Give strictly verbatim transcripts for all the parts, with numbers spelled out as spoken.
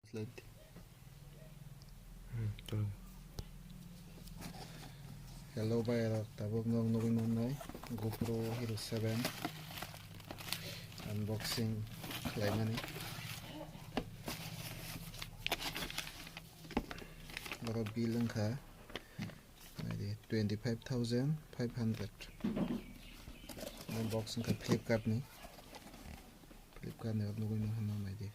Hello bai rok, tabuk nok nugwi mannai GoPro Hero seven unboxing khlaimani. Oro bill wngkha naidi twenty five thousand five hundred. Box wngkha Flipkart ni, Flipkart ni oro nugwi mankha naidi.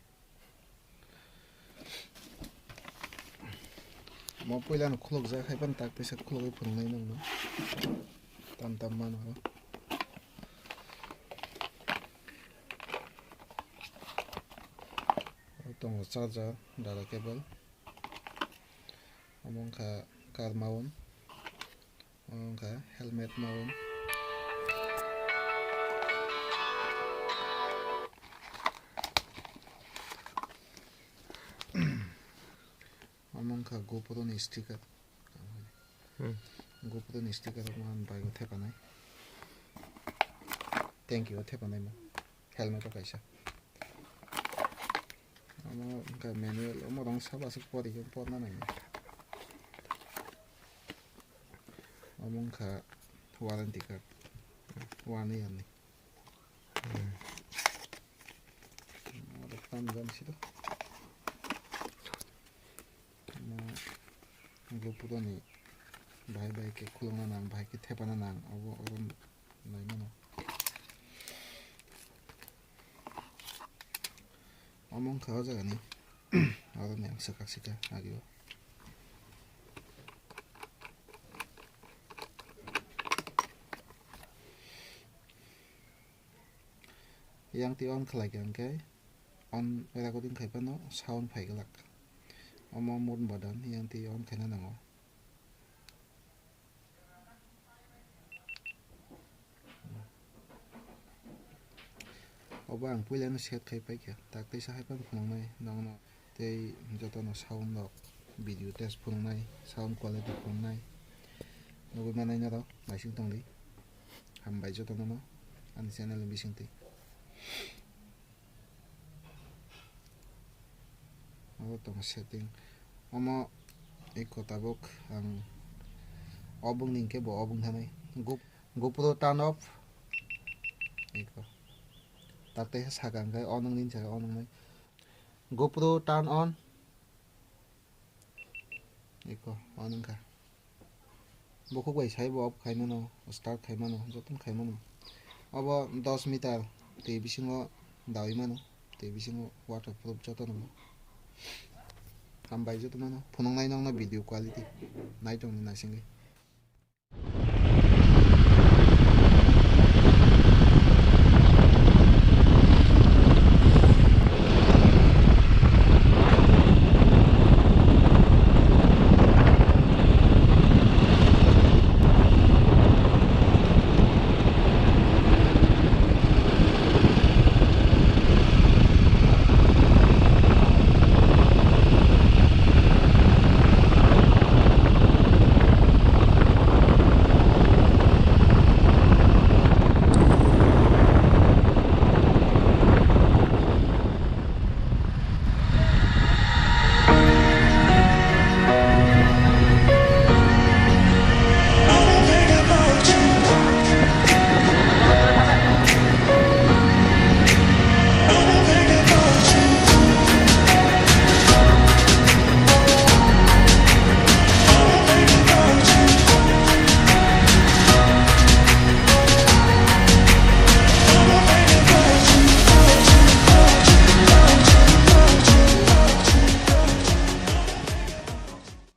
Mo puila no khulukjak, hai phano tak pisa khulugwi phunuknai nokno. Tam tam mano. Tongo charger, data cable. Omo wngkha car mount. Omo wngkha helmet mount. Omo wngkha GoPro ni sticker. Hmm. GoPro ni sticker omo ang bike o thepanai. Tank o thepanai mo. Helmet o kaisa. Omo wngkha manual, omo rong sabo aswk pori khe porna nangya. Omo wngkha warranty card, one year ni. Hmm. Omo tam jani siro. Omo GoPro ni bahai bahai khe khulukna nang, bahai khe thepana nang, obo oro naimano. Omo wngkha o jagani. Oro ni ang swkak swkha agio. Yang twi on khlai kha hwnkhe on recording khai phano sound phai glak. Omo mute button yang twi on khaina nango. Obo ang puilano set khai paikha, tak teisa hai phano phunuknai nokno, tei jotono sound rok, video test phunuknai, sound quality phunuknai, nugwi manai norok naising tongdi. Hambai jotono no ani channel ni bisingtwi. Obo tongo setting. Omo eko tabuk ang obo wngni hinkhe bo obo wngthanai. Go-, GoPro turn off. Eko. Tak teisa saka hwnkhe on wngni saka on wngnai. GoPro turn on. Eko on wngkha. Bukhuk bai sai bo off khai mano, start khai mano, jotono khai mano. Obo dos meter twi bisingo dawi mano, twi bisingo waterproof jotono. Hambai jotono no phunuknai nokno video quality nai tongni naisingwi.